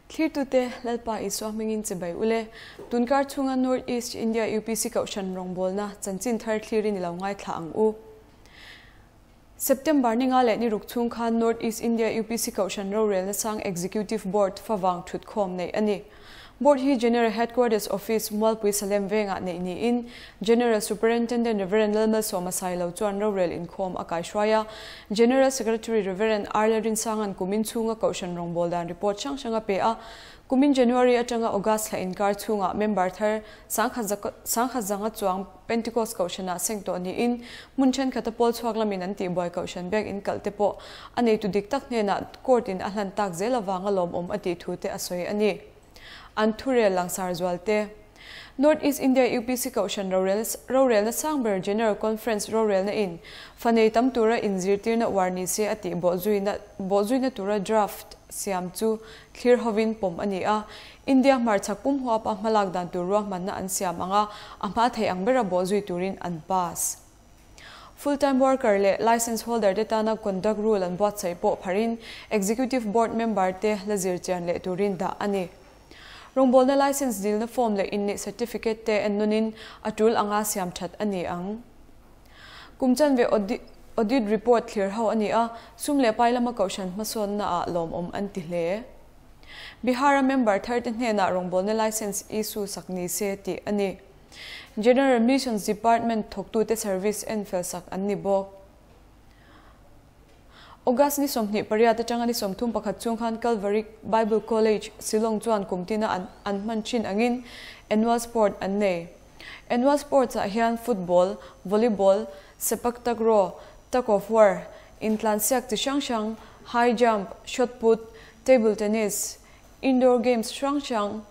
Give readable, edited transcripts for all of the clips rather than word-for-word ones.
Thlirtute, Lalpa Isua hmingin chibai ule. Tunkar chhunga North East India UPC Kohhran rawngbawlna chanchin thar thlirin i lo ngaithla ang u. September ni nga leh ni ruk chhung khan North East India UPC Kohhran rorelna sang Executive Board favang thutkhawm neih a ni. Board hi General Headquarters Office, Mualpui Salem vengah neih niin General Superintendent Rev. Lalmalsawma Sailo chuan rorel inkhawm a kaihruai a. General Secretary Rev. R. Lalrinsanga'n kumin chhunga Kohhran rawngbâwl dan report hrang hrang a pe a. Kumin January atanga August thla inkar chhungah member thar sangkhat zanga chuang Pentecost Kohhranah seng tawh niin hmun thenkhat a pawl chhuak lamin an tihbuai Kohhran biak inkalh te pawh a neitu dik tak hnenah court in a hlan tak zel avanga lawmawm a tih thu te a sawi a ni. An thurel langsar zual te. North East India UPC Kohhran rorel rorelna sang ber General Conference rorelna in fa nei tam tura inzirtirna uar ni se a tih bawhzuina bawhzuina tura draft siam chu thlir hovin pawm a ni a. India hmarchhak pum huapa hmalak dan tur ruahmanna an siam ang a, a hma thei ang bera bawhzui turin an pass. Full time worker leh licence holder te tana conduct rule an buatsaih pawh pharin Executive Board member te la zir chian leh turin dah a ni. Rawngbawlna licence dilna form leh inneih certificate te en nawnin a tul anga siam that a ni ang. Kum chanve audit report thlir ho a ni a, sum leh pai lama kohhran hmasawnna ah lawmawm an ti hle. Bihar-a member thar te hnenah rawngbawlna licence issue sak ni se tih a ni. General Missions Department thawktute service en fel sak an ni bawk. August ni 28 atanga ni 31 chhung khan Calvary Bible College, Shillong chuan kum tina an an hman thin angin Annual Sport an nei. Annual Sports ah hian Football, Volleyball, Sepak Takraw, Tug of War, intlansiak chi hrang hrang, High Jump, Shot Put, Table Tennis, Indoor Games hrang hrang,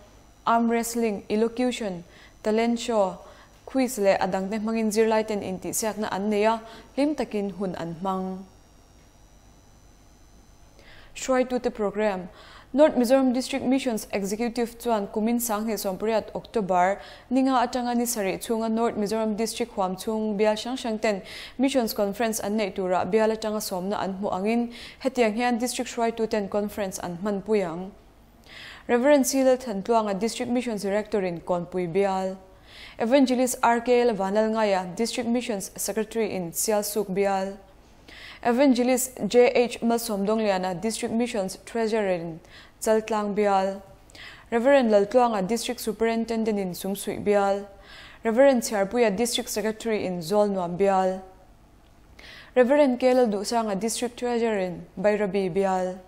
Arm wrestling, elocution, talent show, quiz leh a dangte hmangin zirlaiten intihsiakna an nei a, hlim takin hun an hmang. Hruaitute Programme, North Mizoram District Missions Executive chuan kumin 2018 October ninga atanga ni sarih chhunga North Mizoram District huam chhung bial hrang hrang ten Missions Conference an neih turah bial atanga sawmna an hmuh angin hetiang hian District hruaituten Conference an hmanpui ang. Rev. C. Lalthantluanga District Missions Director in Kawnpui Bial, Evangelist RK Vanlalngaia District Missions Secretary in Sialsuk Bial, Evangelist JH Malsawmdawngliana District Missions Treasurer in Chaltlang Bial, Rev. Laltluanga District Superintendent in Sumsuih Bial, Rev. Chhiarpuia District Secretary in Zawlnuam Bial, Rev. K. Lalduhsanga District Treasurer in Bairabi Bial.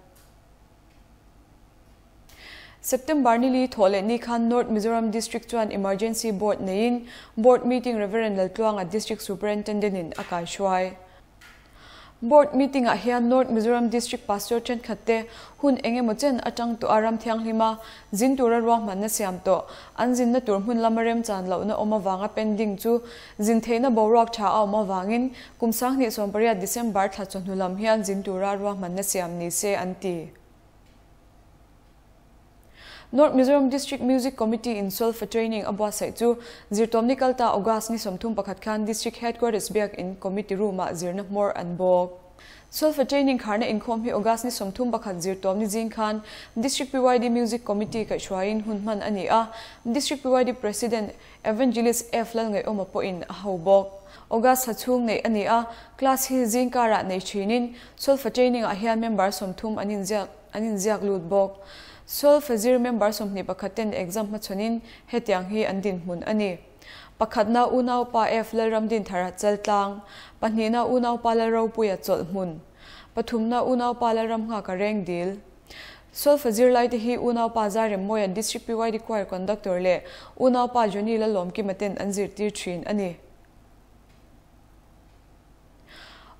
September ni li thawh leh ni khan North Mizoram District chuan Emergency Board neiin Board Meeting Rev. Laltluanga District Superintendent in a kaihruai. Board Meeting ah hian North Mizoram District Pastor thenkhat te hun eng emaw chen atang tawh a ram thianghlim a zin tura ruahmanna siam tawh an zinna tur hmun lama remchan lohna awm avanga pending chu zin theihna boruak tha a awm avangin kum 2018 December thla chawhnu lam hian zin tura ruahmanna siam ni se an ti. North Mizoram District Music Committee in Solfa Training a buatsaih chu Zirtawmni kalta August ni 31 khan District Headquarters biak in Committee Room ah zirna hmawr an bawk. Solfa Training kharna inkhawm hi August ni 31 Zirtawmni zing khan District PYD Music Committee kaihhruaiin hun hman a ni a, District PYD President Evangelist F Lalngaihawma pawhin a ho bawk. August thla chhung neih a ni a, class hi zing karah nei thinin Solfa Training ah hian member 30 an inziak an inziak lut bawk. Solfa zir member 21 ten exam hmachhawnin hetiang hi an dinhmun a ni. Pakhatna Unaupa F Lalramdinthara Chaltlang, pahnihna Unaupa Lalropuia Chawlhhmun, pathumna Unaupa Lalramnghaka Rengdil. Solfa zirlai te hi Unaupa Zairemmawia District PYD Choir Conductor leh Unaupa Johnny Lalawmkima ten an zirtir thin a ni.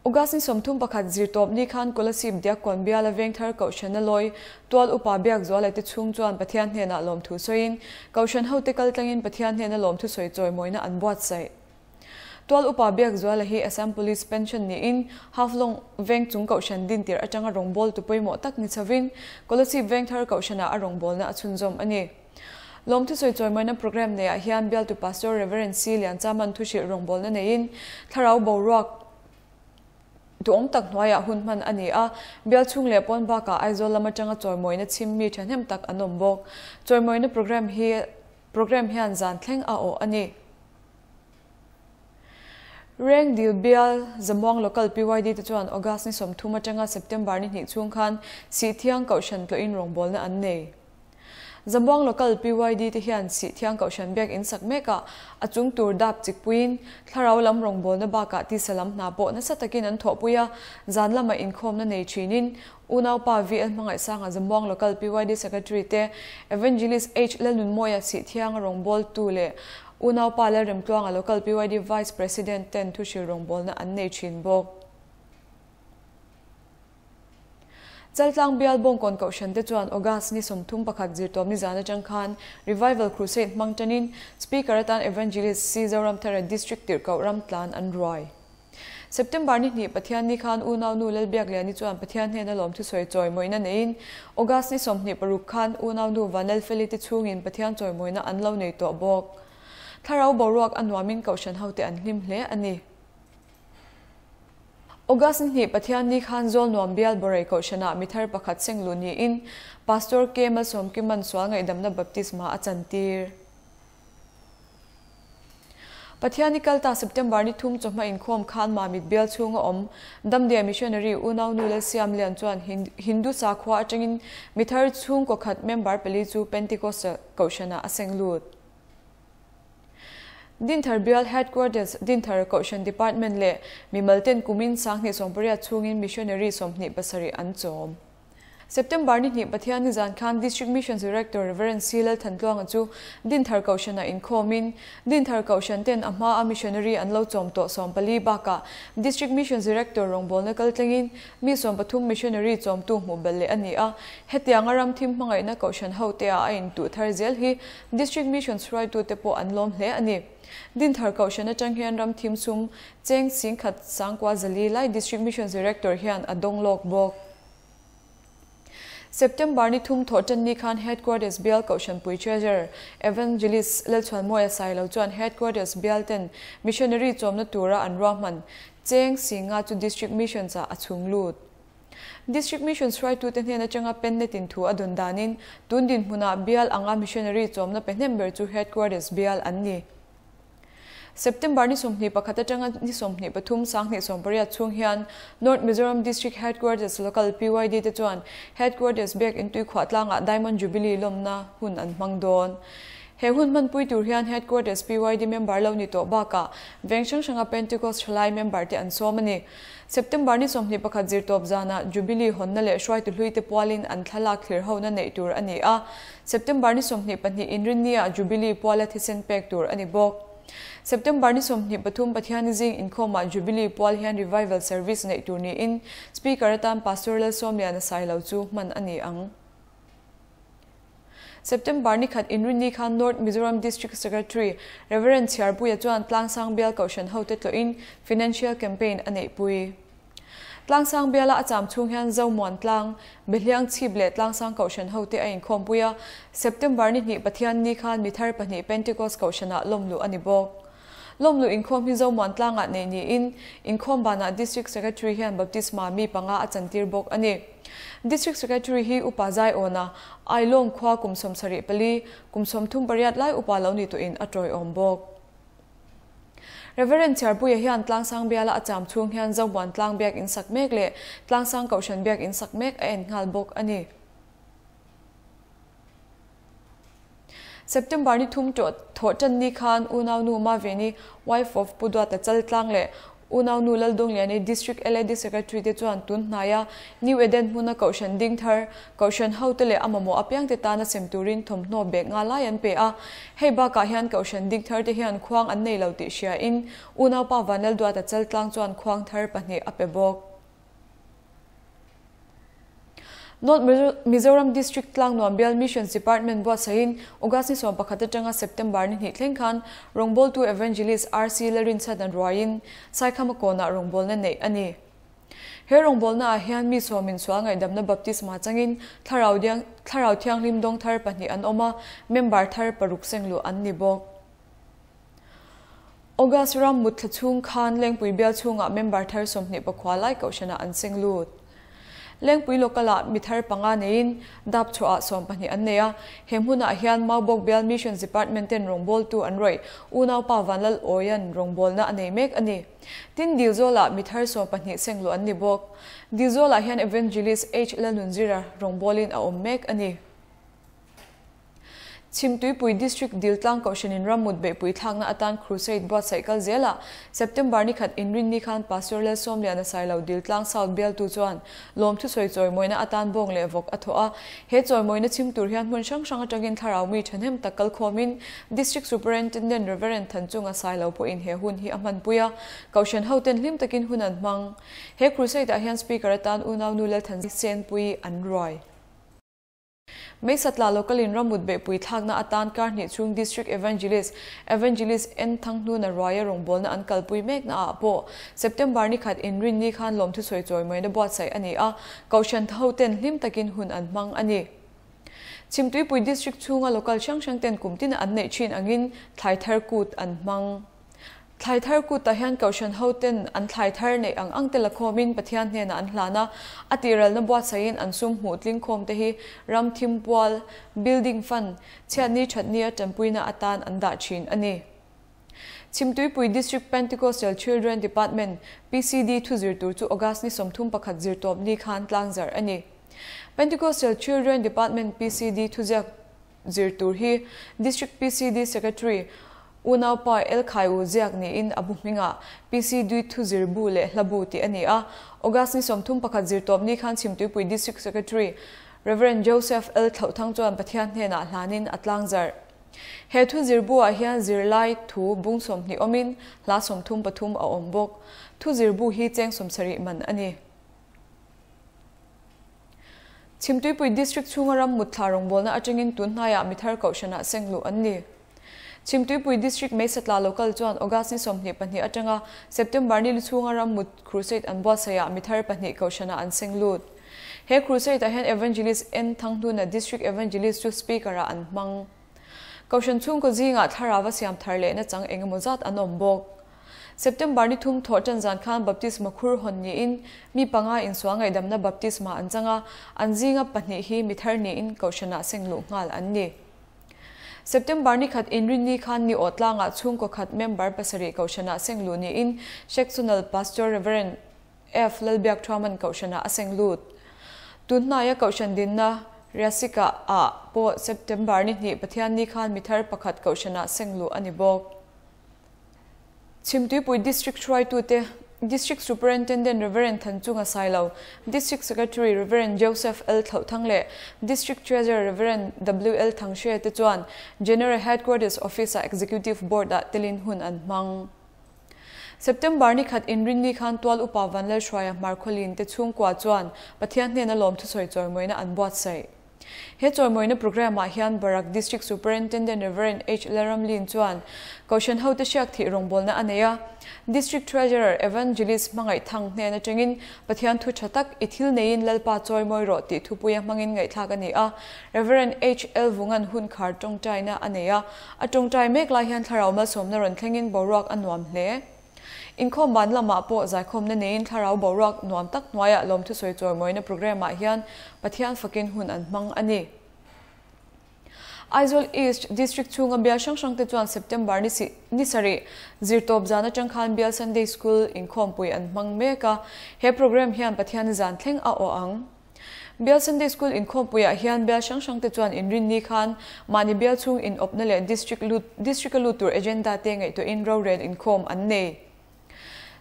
August ni 31 zirtawp ni khan Kolasib Diakkawn biala Vengthar Kohhran a lawi tual upa biak zuala te chhung chuan Pathian hnenah lawmthu sawiin Kohhran hote kal tlangin Pathian hnena lawmthu sawi chawimawina an buatsaih. Tual upa biak zuala hi Assam Police pension niin Haflong veng chung Kohhran din tir atanga rawngbâwl tu pawimawh tak ni chhovin Kolasib Vengthar Kohhranah a rawngbâwlna a chhunzawm a ni. Lawmthu sawi chawimawina programme neiah hian bialtu Pastor Rev. C. Lianchaman thuhrilh rawngbâwlna neiin thlarau boruak. Duhawm tak hnuaiah hun hman a ni a, bial chhung leh pawn bakah Aizawl lam atanga chawimawina chhim mi thahnem tak an awm bawk. Chawimawina programme hi programme hian zan thleng a awh a ni. Reng dil bial Zamuang Local PYD te chuan August ni 30 atanga September ni hnih chhung khan Sihthiang Kohhran tlawhin rawngbawlna an nei. Zamuang Local PYD te hian Sihthiang Kohhran biak in sak mekah a chung tur dap chikpuiin thlarau lam rawngbawlna bakah tisa lam hna pawh nasa takin an thawhpui a, zan lama inkhawmna nei thinin Unaupa VL Hmangaihsanga Zamuang Local PYD Secretary te, Evangelist H Lalnunmawia Sihthianga rawngbawltu leh Unaupa Lalremtluanga Local PYD Vice President ten thuhril rawngbawlna an nei thin bawk. Chaltlang bial Bawngkawn Kohhran te chuan August ni 31 zirtawp nizan atang khan Revival Crusade hmang tanin Speaker atan Evangelist C Zoramthara District Tirhkoh Ramtlan an ruai. September ni hnih Pathian ni khan unau nu Lalbiak Liani chuan Pathian hnena lawm thusawi chawimawina neiin August ni 26 khan unau nu Vanlalfeli te chhungin Pathian chawimawina an lo nei tawh bawk. Thlarau boruak a nuamin Kohhran hote an hlim hle a ni. August ni hnih Pathian ni khan Zawl nuam bial Borei Kohhranah mithar pakhat sengluh niin Pastor K Malsawmkiman sual ngaihdamna baptisma a chantir. Pathian ni kalta September ni 3 chawhma inkhawm khan Mamit bial chhunga awm Damdia Missionary unau nu Lalsiam Lian chuan Hindu sakhua atangin mithar chhungkaw khat member pali chu Pentecostal Kohhranah a senglut. Dinthar bial Headquarters Dinthar Kohhran Department leh mimal ten kumin 2018 chhungin Missionary 27 an chawm. September ni hnih Pathian ni zan khan District Missions Director Reverend C Lalthantluanga chu Dinthar Kohhranah inkhawmin Dinthar Kohhran ten a hma a missionary an lo chawm tawh 14 bakah District Missions Director rawngbawlna kaltlengin mi 13 missionary chawmtu hmuh bel leh a ni a, hetianga ram thim hmangaihna Kohhran ho te ah a intuh thar zel hi District Missions hruaitu te pawh an lawm hle a ni. Dinthar Kohhran atang hian ram thim sum cheng singkhat sangkua zali lai District Missions Director hian a dawng lawk bawk. September ni 3 thawhtan ni khan Headquarters bial Kohhran pui Treasurer Evangelist Lalchhuanmawia Sailo chuan Headquarters bial ten missionary chawmna tura an ruahman cheng singa chu District Missions ah a chhung lut. District Missions hruaitu te hnen atanga pennetin thu a dawn danin tundin hmunah bial anga missionary chawmna pe hnem ber chu Headquarters bial an ni. September ni 21 atanga ni 23 2018 chhung hian North Mizoram District Headquarters Local PYD te chuan Headquarters biak intui khuatlanga Diamond Jubilee lawmna hun an hmang dawn. He hun hman pui tur hian Headquarters PYD member lo ni tawh bakah veng hrang hranga Pentecost thalai member te an sawm a ni. September ni 21 zirtawp zana Jubilee hawnna leh hruaitu hlui te pualin an thlalak thlir hona nei tur a ni a. September ni 22 inrinnia Jubilee puala thisen pek tur a ni bawk. September ni 23 Pathian zing inkhawmah Jubilee pual hian Revival Service nei tur niin Speaker atan Pastor Lalsawmliana Sailo chu hman a ni ang. September ni khat inrinni khan North Mizoram District Secretary Reverend Chhiarpuia chuan Tlangsang bial Kohhran ho te tlawhin Financial Campaign a neih pui. Tlangsang biala a cham chhung hian Zomuan Tlang, Behliang Chhip leh Tlangsang Kohhran ho te a inkhawm pui a, September ni hnih Pathian ni khan mithar pahnih Pentecost Kohhranah lawmluh a ni bawk. Lawmluh inkhawm hi Zomuan Tlangah nei niin inkhawm banah District Secretary hian baptisma mi panga a chantir bawk a ni. District Secretary hi upa zai awna Ailawng khua kum 74 kum 38 lai upa lo ni tuin a tawiawm bawk. Reverend Chhiarpuia hian Tlangsang biala a cham chhung hian Zomuan Tlang biak in sak mek leh Tlangsang Kohhran biak in sak mek a en nghal bawk a ni. September ni 3 thawhtan ni khan unau nu Maveni wife of Puduata Chaltlang leh unau nu Laldongliani District LAD Secretary te chuan tun hnaia New Eden hmuna Kohhran Dingthar Kohhran ho te leh a mamawh apiang te tana sem turin thawmhnaw bag nga lai an pe a, hei bakah hian Kohhran Dingthar te hian khuang an nei lo tih hria in unau pa Vanlalduata Chaltlang chuan khuang thar pahnih a pe bawk. North Mizoram District Tlang Nuam Bial Missions Department buatsahin August ni 11 atanga September ni hnih thleng khan rawngbawltu Evangelist RC Lalrinchan an ruaiin Saikhama kawnah rawngbawlna nei a ni. He rawngbawlna ah hian mi sawmin sual ngaihdamna baptisma changin thlarau thianghlim dawng thar pahnih an awm a, member thar paruk sengluh an ni bawk. August ram mut thla chhung khan Lengpui bial chhungah member thar 24 lai kohhranah an seng lut. Lengpui local-ah mi thar panga neiin dap chhuahah 12 an nei a, he hmunah hian Maubawk bial Missions Department ten rawngbawltu an rawih unaupa Vanlal Awian rawngbawlna a nei mek a ni. Tin, Dilzawlah mi thar 12 seng luh an ni bawk. Dilzawlah hian Evangelist H. Lalnunzira rawngbawlin a awm mek a ni. Chhimtuipui District Diltlang Kohhranin rammut beihpui thlakna atan Crusade buatsaih kal zelah September ni khat inrinni khan Pastor Lalsawmliana Sailo Diltlang South bialtu chuan lawmthu sawi chawimawina atan bawng leh vawk a thawh a. He chawimawina chhim tur hian hmun hrang hrang atangin thlarau mi thahnem tak kal khawmin District Superintendent Reverend Thanchunga Sailo pawhin he hun hi a hmanpui a, Kohhran hoten hlim takin hun an hmang. He Crusade-ah hian Speaker atan unau nu Lalthan Senpui an ruai. Meisatla Local in rammut beihpui thlakna atan kar hnih chhung District Evangelist, Evangelist N Thanghnuna Ruaia rawngbawlna an kalpui mekna ah pawh September ni khat inrinni khan lawmthu sawi chawimawina buatsaih a ni a, Kohhran ho ten hlim takin hun an hmang a ni. Chhimtuipui District chhunga Local hrang hrang ten kum tina an neih thin angin thlai thar kut an hmang. Thlai thar kutah hian Kohhran hoten an thlai thar neih ang ang te la khawmin Pathian hnenah an hlan a, a tiralna buatsaihin an sum hmuh tling khawm te hi ram thim pual, building fund, chhiatni thatnia tanpuina atan an dah thin a ni. Chhimtuipui District Pentecostal Children Department, PCD, thu zir tur chu August ni 31 zirtawp ni khan tlangzarh a ni. Pentecostal Children Department, PCD, thuziak zir tur hi District PCD Secretary Unaupa El Khai U ziak niin a bu hmingah PCD thu zir bu leh hla bu tih a ni a. August ni 31 zirtawp ni khan Chhimtuipui District Secretary Reverend Joseph L Thlauhthang chuan Pathian hnenah hlanin a tlangzarh. He thu zir buah hian zirlai thu bung 20 awmin hla 33 a awm bawk. Thu zir bu hi cheng 70 man a ni. Chhimtuipui District chhunga ram mut thla rawngbawlna atangin tun hnaiah mi thar kohhranah seng luh an ni. Chhimtuipui District Meisatla Local chuan August ni 22 atanga September ni lu chhunga ram mut Crusade an buatsaihah mi thar pahnih kohhranah an seng lut. He Crusade-ah hian Evangelist N Thanghnuna District Evangelist chu Speaker-ah an hmang. Kohhran chhungkaw zingah thlarava siam thar lehna chang engemaw zat an awm bawk. September ni thum thawh tan zan khan baptisma khur hawn niin mi panga insual ngaihdamna baptisma an chang a, an zinga pahnih hi mi thar niin kohhranah seng luh nghal an ni. September ni khat inrinni khan ni aw tlangah chhungkaw khat member pasarih kohhranah seng luh niin Sectional Pastor Reverend F Lalbiak Thuaman kohhranah a seng lut. Tun hnaia kohhran dinna Riasika ah pawh September ni hnih Pathian ni khan mi thar pakhat kohhranah seng luh a ni bawk. Chhimtuipui District hruaitute, District Superintendent Reverend Thanchunga Sailo, District Secretary Reverend Joseph L Thlauhthang leh District Treasurer Reverend W L Thangshre te chuan General Headquarters Office-ah Executive Board-ah telin hun an hmang. September ni khat inrinni khan tual upa Vanlalhruaia Hmarkhawlin te chhungkua chuan Pathian hnena lawmthu sawi chawimawina an buatsaih. He chawimawina programme-ah hian Barak District Superintendent Reverend H Laramlin chuan Kohhran hote hriak thih rawngbawlna a nei a. District Treasurer Evangelist hmangaih thang hnen atangin Pathian thu tha tak i thil neiin Lalpa chawimawi rawh tih thupuia hmangin ngaihthlak a ni a. Reverend H L Vungan hun khar tawngtaina a nei a. A tawngtai mek lai hian thlarau malsawmna rawn thlengin boruak a nuam hle. Inkhawm ban lamah pawh zaikhawmna neiin thlarau boruak nuam tak hnuaiah lawmthu sawi chawimawina programme-ah hian Pathian fakin hun an hmang a ni. Aizawl East District chhunga bial hrang hrang te chuan September ni si ni sarih zirtawp zan atang khan bial Sunday School inkhawmpui an hmang mek a, he programme hian Pathian zan thleng a awh ang. Bial Sunday School inkhawmpuiah hian bial hrang hrang te chuan inrinni khan mahni bial chhung inawpna leh District lut District a lut tur agenda te ngaihtuahin rorel inkhawm an nei.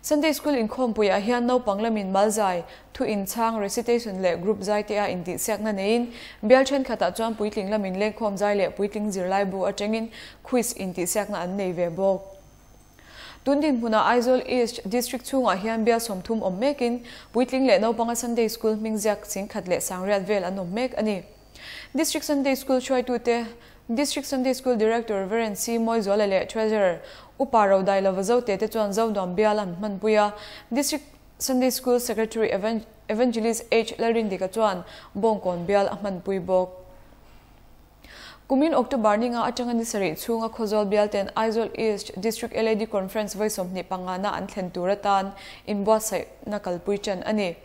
Sunday School inkhawmpuiah hian naupang lamin malzai, thu inchhang, recitation leh group zai te a intihsiakna neiin bial thenkhatah chuan puitling lamin lengkhawm zai leh puitling zirlai bu atangin quiz intihsiakna an nei ve bawk. Tun dinhmunah Aizawl East District chhungah hian bial 30 awm mekin puitling leh naupanga Sunday School hming ziak 10,000 leh 800 vel an awm mek a ni. District Sunday School hruaitute, District Sunday School Director Reverend C Mawizuala leh Treasurer Upa Rodai Lova Zote te chuan Zonuam bial an hmanpui a. District Sunday School Secretary Evangelist H Lalrindika chuan Bawngkawn bial a hmanpui bawk. Kumin October ni nga atanga ni sarih chhunga Khawzawl bialten Aizawl East District LAD Conference vawi 25 na an thlen tur atan inbuatsaihna kalpui ṭan a ni.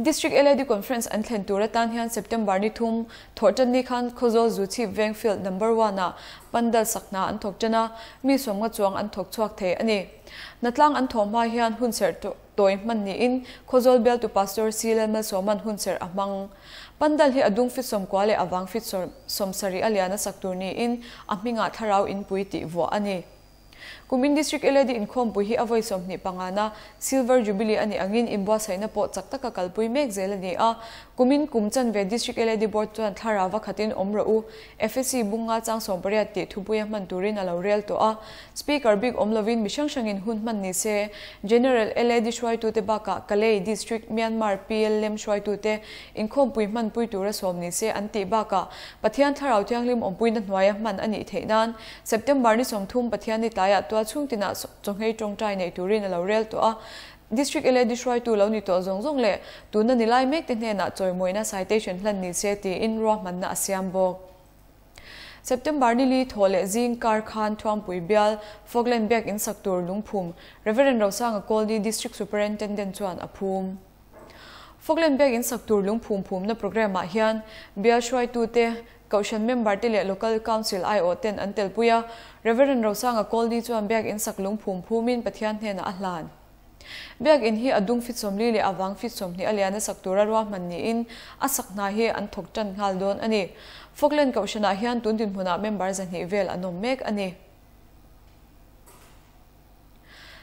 District LAD Conference an thlen tur atan hian September ni thum thawhṭan ni khan Khawzawl Zuchhip Veng Field Number One ah pandal sakhna an thawk ṭan a, mi 50 chuang an thawk chhuak thei a ni. Hnatlang an thawh hma hian hunserh tawi hman niin Khawzawl bialtu Pastor C. Lalmalsawman hunserh a hmang. Pandal hi a dung fit 90 leh a vang fit 70 a lian a sak tur niin a hmingah Thlarau Inpui tih vuah a ni. Kumin District LAD inkhawmpui hi a vawi 25 na Silver Jubilee a nih angin inbuatsaihna pawh chak taka kalpui mek zel a ni a. Kumin kum chanve District LAD Board chuan thlarau va khatin awm rawh u, FSC bunga chang 18 tih thupuia hman turin a lo rel tawh a. Speaker bik awm lovin mi hrang hrangin hun hman ni se, General LAD hruaitute bakah Kalay District Myanmar PLM hruaitute inkhawmpui hmanpui tura sawm ni se an tih bakah Pathian Thlarau Thianghlim awmpuina hnuaia hman a nih theih nan September ni 30 Pathian ni tlaiah tual chhung tinah chawngei tawngtai nei turin a lo rel tawh a. District LAD hruaitu lo ni tawh zawng zawng leh tuna ni lai mek te hnenah chawimawina citation hlan ni se tiin ruahmanna a siam bawk. September ni li thaw leh zing kar khan Thuampui bial Falkland Biak in sak tur lungphum Reverend Rosanga Kawlni District Superintendent chuan a phum. Falkland Biak in sak tur lungphum phumna programme ah hian bial hruaitute Kohhran member te leh Local Council aiawh ten an telpui a, Reverend Rosanga Kawlni chuan Biak in sak lungphum phumin Pathian hnenah a hlan. Biak in hi a dung fit 40 leh a vang fit 20 a lian a sak tura ruahman niin a sak hna hi an thawk tan nghal dawn a ni. Falkland Kohhranah hian tun dinhmunah member 200 vel an awm mek a ni.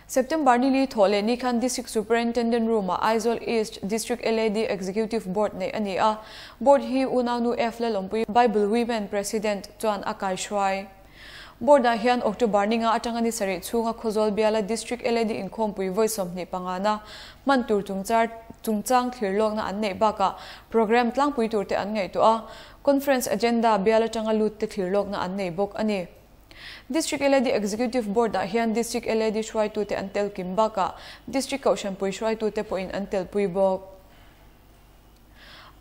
September ni li thaw leh ni khan District Superintendent Room-ah Aizawl East District LAD Executive Board neih a ni a. Board hi Unaunu F Lalawmpui Bible Women President chuan a kaihruai. Board-ah hian October ni nga atanga ni sarih chhunga Khawzawl biala District LAD inkhawmpui vawi 25 na hman tur chungchar chungchang thlir lawkna an neih bakah programme tlangpui turte an ngaihtuah a, Conference agenda bial atanga lut te thlir lawkna an nei bawk a ni. District LAD Executive Board-ah hian District LAD hruaitute an tel kim bakah District Kohhranpui hruaitute pawhin an telpui bawk.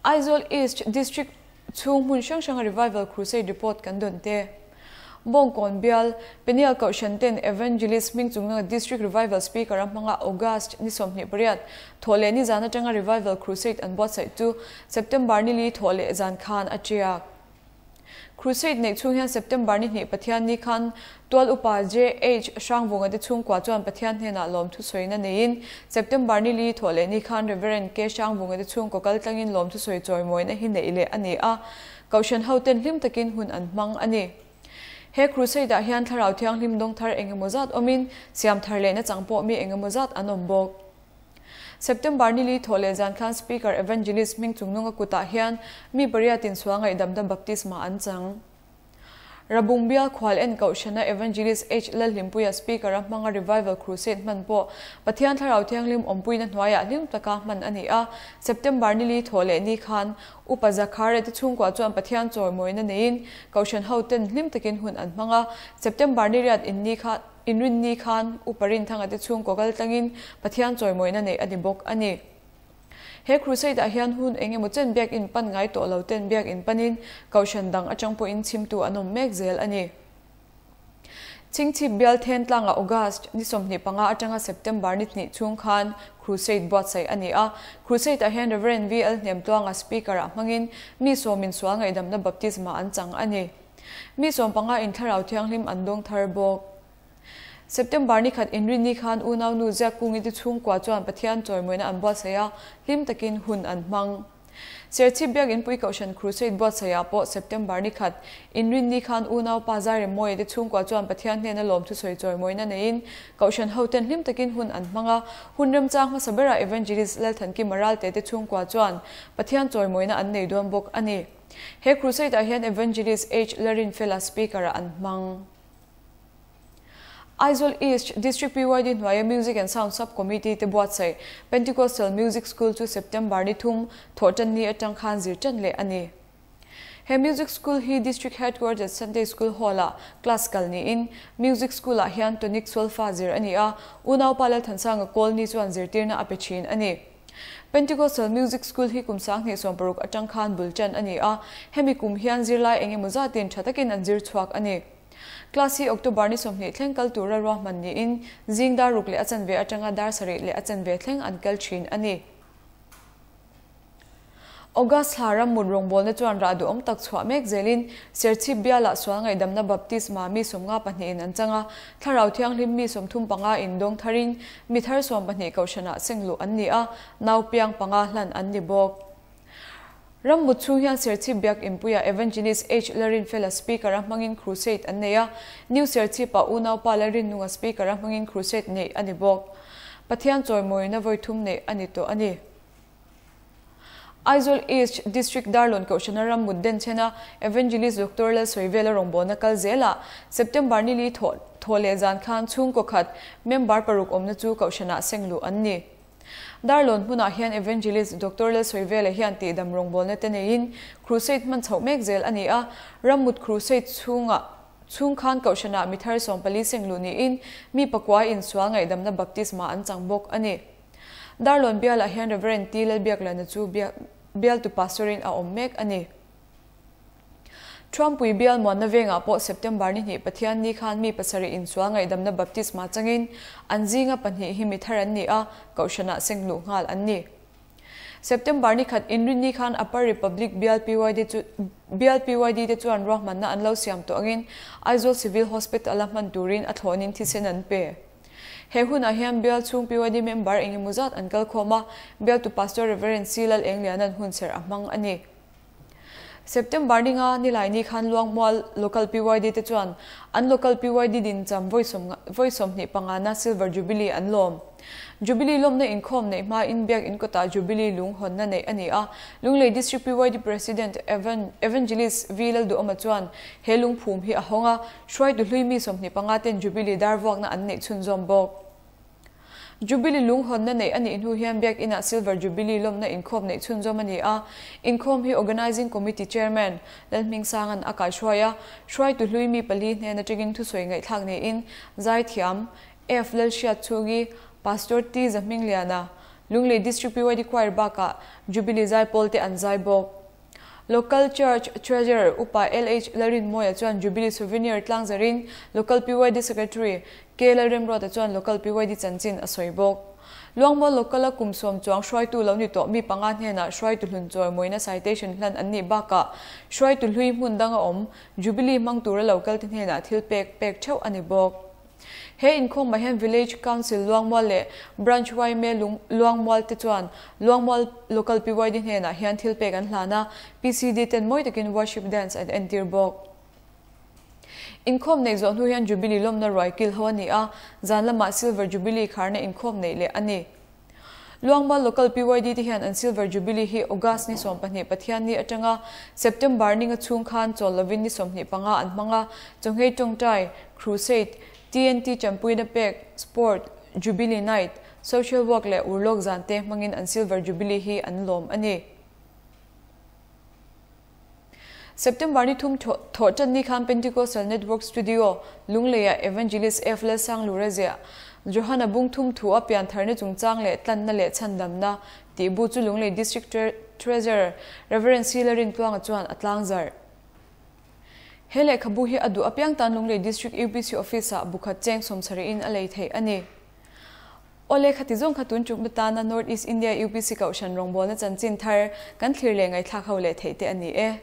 Aizawl East District chhung hmun hrang hranga Revival Crusade report kan dawn te. Bawngkawn bial, Peniel Kohhran ten Evangelist hming chungnanga District Revival Speaker a hmanga August ni 28 thawh leh ni zan atanga Revival Crusade an buatsaih chu September ni li thawh leh zan khan a tiak. Crusade neih chhung hian September ni hnih Pathian ni khan tual upa JH Hrangvunga te chhungkua chuan Pathian hnenah lawm thusawiin a neiin September ni li thawh leh ni khan Reverend K Hrangvunga te chhungkaw kal tlangin lawm thusawi chawimawina hi neih leh a ni a, Kohhran ho ten hlim takin hun an hmang a ni. He Crusade ah hian Thlarau Thianghlim dawng thar engemaw zat awmin siam thar lehna chang pawh mi engemaw zat an awm bawk. September ni li thaw leh zan khan Speaker Evangelist hming chungnunga kutah hian mi pariatin sual ngaihdamna baptisma an chang. Rabung bial khual en Kohhrana Evangelist H Lalhlimpuia Speaker a hmanga Revival Crusade hman pawh Pathian Thlarau Thianghlim awmpuina hnuaiah hlim taka hman a ni a. September ni li thaw leh ni khan Upa Zakhare te chhungkua chuan Pathian chawimawina neiin Kohhran ho ten hlim takin hun an hmang a. September ni riat in ni khan Inrin ni khan Upa Rinthanga te chhungkaw kal tlangin Pathian chawimawina neih a ni bawk a ni. He Crusade ah hian hun eng emaw chen biakinn pan ngai tawh lo ten biakinn panin Kohhran dang atang pawhin chhimtu an awm mek zel a ni. Chingchhip bial then tlangah August ni 25 atanga September ni hnih chhung khan Crusade buatsaih a ni a. Crusade ah hian Reverend VL Hnemtluanga Speaker ah hmangin mi sawmin sual ngaihdamna baptisma an chang a ni. Mi 15 in Thlarau Thianghlim an dawng thar bawk. September ni khat inrin ni khan Unau nu Ziakkungi te chhungkua chuan Pathian chawimawina an buatsaih a, hlim takin hun an hmang. Serchhip biak inpui Kohhran Crusade buatsaihah pawh September ni khat inrin ni khan Unau pa Zairemmawia te chhungkua chuan Pathian hnena lawm thusawi chawimawina neiin Kohhran hoten hlim takin hun an hmang a, hun remchang hmasa berah Evangelist Lalthankima Ralte te chhungkua chuan Pathian chawimawina an nei dawn bawk a ni. He Crusade ah hian Evangelist H Larinfela Speaker ah an hmang. Aizawl East District PYD hnuaia Music and Sound Sub Committee te buatsaih Pentecostal Music School chu September ni thum thawhtan ni atang khan zir tan leh a ni. He Music School hi District Headquarters Sunday School Hall ah class kal niin Music School ah hian Tonic Solfa zir a ni a, Unaupa Lalthansanga Kawlni chuan zirtirna a pe thin a ni. Pentecostal Music School hi kum 2016 atang khan bul tan a ni a, hemi kum hian zirlai engemaw zatin tha takin an zir chhuak a ni. Class hi October ni 20 thleng kal tura ruahman niin zing dar ruk leh a chanve atanga dar sarih leh a chanve thleng an kal thin a ni. August thla ram mut rawngbawlna chuan rah duhawm tak chhuah mek zelin Serchhip bialah sual ngaihdamna baptisma mi 52 in an chang a, thlarau thianghlim mi 35 in dawng tharin mi thar 12 kohhranah sengluh an ni a, nau piang panga hlan an ni bawk. Ram mut chhung hian Serchhip biak inpuia Evangelist H Lalrinfela speaker a hmangin crusade an nei a, New Serchhip-ah unaupa Lalrinnunga speaker a hmangin crusade neih a ni bawk. Pathian chawimawina vawi thum neih a ni tawh a ni. Aizawl East District Darlawn Kohhrana ram mut den chena Evangelist Doctor Lalsawivela rawngbawlna kal zelah September ni li thawh thawh leh zan khan chhungkaw khat member paruk awmna chu Kohhranah sengluh an ni. Darlawn hmunah hian Evangelist Doctor Lalsawivela hian tihdam rawngbawlna te neiin Crusade hman chhoh mek zel a ni a, ram mut Crusade chhungah chhung khan Kohhranah mi thar 14 sengluh niin mi pakua insual ngaihdamna baptisma an chang bawk a ni. Darlawn bialah hian Reverend T Lalbiaklana chu bialtu pastorin a awm mek a ni. Trumpui bial muanna vengah pawh September ni hnih Pathian ni khan mi pasarih insual ngaihdamna baptisma changin an zinga pahnih hi mi thar an ni a, Kohhranah sengluh nghal an ni. September ni khat inrin ni khan Upper Republic bial PYD chu bial PYD te chuan ruahmanna an lo siam tawh angin Aizawl Civil Hospital a hman turin a thlawnin thisen an pe. He hunah hian bial chhung PYD member engemaw zat an kal khawm a, bialtu Pastor Reverend C Lal Engliana'n hun serh a hmang a ni. September ni nga nilai ni khan Luangmual Local PYD te chuan an Local PYD din cham vawi 25 na Silver Jubilee an lawm. Jubilee lawmna inkhawm neih hma in biak inkawtah Jubilee lung hawnna neih a ni a, Lunglei District PYD President Evangelist V Lalduhawma chuan he lungphum hi a hawng a, hruaitu hlui mi 25 ten Jubilee dar vuakna an neih chhunzawm bawk. Jubilee lung hawnna neih a nih hnu hian biak inah Silver Jubilee lawmna inkhawm neih chhunzawm a ni a, inkhawm hi Organising Committee Chairman Lalhmingsanga'n a kaihruai a, hruaitu hlui mi pali hnen atangin thusawi ngaihthlak niin Zaithiam F Lalhriat chhungi Pastor T Zahmingliana, Lunglei District PYD Choir bakah Jubilee Zaipawl te an zai bawk. Local Church Treasurer Upa LH Lalrinmawia chuan Jubilee Souvenir tlangzarin Local PYD Secretary K Lalremruata chuan Local PYD chanchin a sawi bawk. Luangmual Local a kum sawm chuang hruaitu lo ni tawh mi panga hnenah hruaitu hlun chawi mawina citation hlan an nih bakah hruaitu hlui hmun danga awm Jubilee hmang tura local te hnenah thil pek pek theuh a ni bawk. He inkhawmah hian Village Council Luangmual leh Branch YMA Luangmual te chuan Luangmual Local PYD hnenah hian thil pek an hlan a, PCD ten mawi takin worship dance an entir bawk. Inkhawm neih zawh hnu hian Jubilee lawmna ruai kil ho a ni a, zan lamah Silver Jubilee kharna inkhawm neih leh a ni. Luangmual Local PYD te hian an Silver Jubilee hi August ni 12 Pathian ni atanga September ni nga chhung khan chawl lovin ni 25 an hmang a, chawngei tawngtai, Crusade, TNT Champuina pek, Sport, Jubilee Night, Social Work leh urlawk zan te hmangin an Silver Jubilee hi an lawm a ni. September ni thum thawh tan ni khan Pentecostal Network Studio, Lungleiah Evangelist F Lalsang Lura ziah, Johana bung thum thu a pian tharna chungchang leh tlanna leh chhandamna tih bu chu Lunglei District Treasurer Reverend C Lalrintluanga chuan a tlangzarh. He lehkhabu hi a duh apiang tan Lunglei District UPC Office-ah bukhat cheng 70 in a lei theih a ni. Awle khati zawng kha tun tuk tana North East India UPC Kohhran rawngbawlna chanchin thar kan thlir leh ngaihthlak ho leh theih te a ni e.